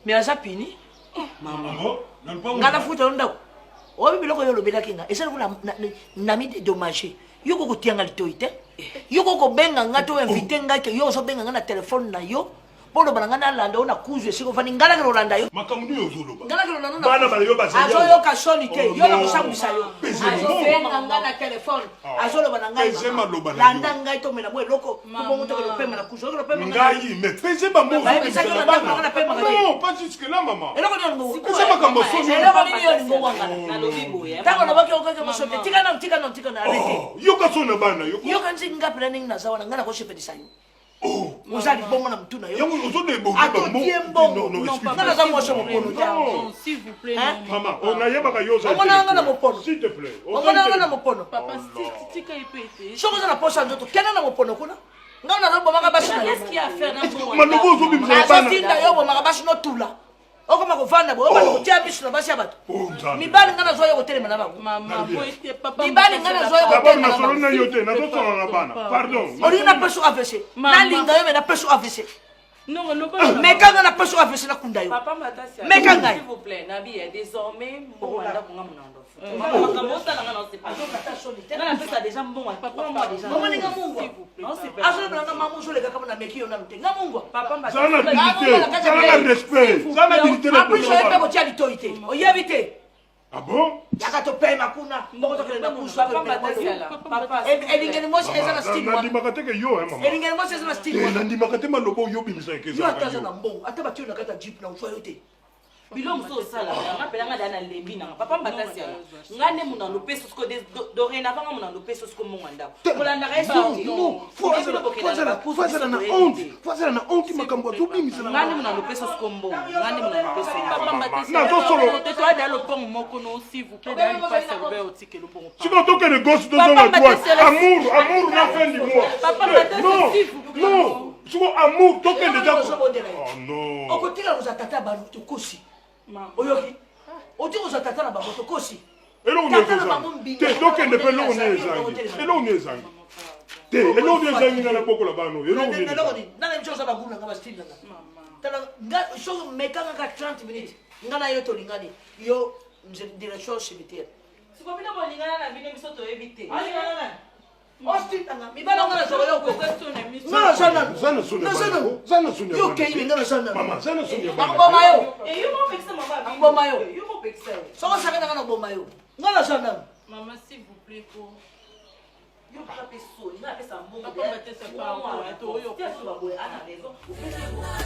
Mais aza puni. Maman. Nga nafuta yo ndako. Oyebi biloko yo olobelaki nga eza lokola na mi dédommage. Yo koko kotia nga litoyi te. Yo koko kobenga nga to invite nga ke yo ozobenga nga na telefone na yo. Mpo oloba na nga nalanda yo na kuzu esika ofandi nga nakende kolanda yo. Makambo nini ozoloba? Nga nakende kolanda yo na Bana kuzu. ba yo bazali awa. Azoyoka soni te. Oh, Yo non. nakosambwisa yo. Pese mobongo. Azobenga nga na telefone. Azoloba na ngai Pese mama. maloba na yo. Landa ngai tomela mwa eloko. Mpo bongo tokende kopema na kuzu. Okende kopema nga na- Ngai, mais pese bango Bayebisaki yo na ndako na nga napemaka te. Non, pas jusque là maman. Eloko nini olingo Eza makambo ya soni. Eloko nini yo olingo wangana? Nalobi boye. Ntango olobaki okeke moso te. Tika nanu, tika nanu, tika nanu. Arrete. Oh, yoka soni na bana yo. Yoka nzi nga mpena ndenge naza wana nga nakosepelisa yo. Oh. Oza libongo na mutu na yo. Yango ozo débordé Ata otie mbongo. Non, non, excuse-moi. Nga naza mwasi ya mopono te. Non. S'il vous plaît, Hein? non, Maman, on nayebaka yo oza Omona nga na mopono. S'il te plaît. Omona nga na mopono. Papa, tika ye pe te. Soki oza na posa ya nzoto, kende na mopono kuna. Nga nazobomaka basi na yo. Qu'est-ce qu'il y a à faire na mbongo? Maloba ozobimisa na bana. Azotinda yo obomaka basi notula. Okoma kovanda boye, obanda kotia miso na basi ya bato. Oh, Nzambe. Mibali nga nazwa yo kotelema na bango. Mama, boye te, papa. Mibali nga nazwa yo D'abord kotelema na nasololi bango. na yo te, nazosolola na bana. Pardon. Olingi napesa yo AVC. Mama. Nalinga yo me napesa yo AVC. Non, loba na Meka nga napesa yo AVC nakunda yo. Papa Matasi, Meka ngai. s'il vous plaît, Nabi, désormais, mbongo ya ndako nga mona ndo. Mama, makambo osala nga na osepela. Nga napesa déjà mbongo ya 3 mois déjà. Omoni nga mungwa. S'il vous plaît. Na osepela. Azolobela nga mama ozoleka kama nameki yo nanu te. Nga mungwa. Papa Matasi, Zala na dignité, zala na respect, zala na dignité na En plus oyebi mpe bana. kotia litoi te. Oyebi te. Ah bon? Yaka topema kuna. Mbongo tokende na kusu. Papa Matasi, ala. Papa, s'il vous plaît. Elingeli mwasi eza na style wana. Nandimaka te ke yo, hein, maman. Elingeli mwasi eza na style Eh, wana. nandimaka te maloba oyo obimisaka Yo ezalaka ata aza yo. na mbongo, ata batie yo na kati ya jeep na ozwa yo te. Biloko mosusu osala nga mpela nga da nalembi nanga papa Mbatasi ala nga nde munando pesa siko dorénavant nga munando pesa siko mbongo ya ndako kolandaka ye Non, non, faut azala na honte, faut azala na honte makambo azobimisa na nga nde munando pesa siko mbongo nga nde munando pesa Papa Mbatasi, Nazosolo. te toada lopango moko no, s'il vous plaît, dali pasi aloba ya otikela mbongo. Sikoyo tokende gauche tozonga Papa droite. Matasi, ala- Amour, amour na fin du mois. Papa Eh, Matasi, non, s'il vous plaît. non. Sikoyo amour tokende Eloko ta. ozobondela ye. Oh non. Okotika kozwa tata ya bango tokosi. Oyoki? Otika kozwa tata na bango tokosi. Eloko nini Tata na bango ekozanga? mbinga. Te tokende mpe eloko nini ezangi? Eloko nini ezangi? Te eloko nini ezangi nga nabokola bana oyo? Eloko nini Eloko ezangi? nini? Nana biso oza bagulu na nga ba style na nga. Tala nga soki mekanga ka 30 minutes nga na yo tolingani yo direction cimetière. Siko bino bolingana na bino biso toyebi te. Ostile na nga mibali nga nazwaka yo koko. Oza soni ya miso. Nga naza nanu. Za na soni ya Naza bana. nanu. Za na soni ya Yo bana okei te. nga naza nanu. Mama, za na soni ya bana. Nakoboma yo. Eh, yo moko opekisa mama bino. Akoboma yo. Yo moko opekisa ye. Soki osaki na nga nakoboma yo. Nga naza nanu. Mama, s'il vous plaît, ko. Yo kaka pe soni nga napesa mbongo Papa Matasi, pardon, Trois mois, oyo. Tia so baboye ana raison opesi.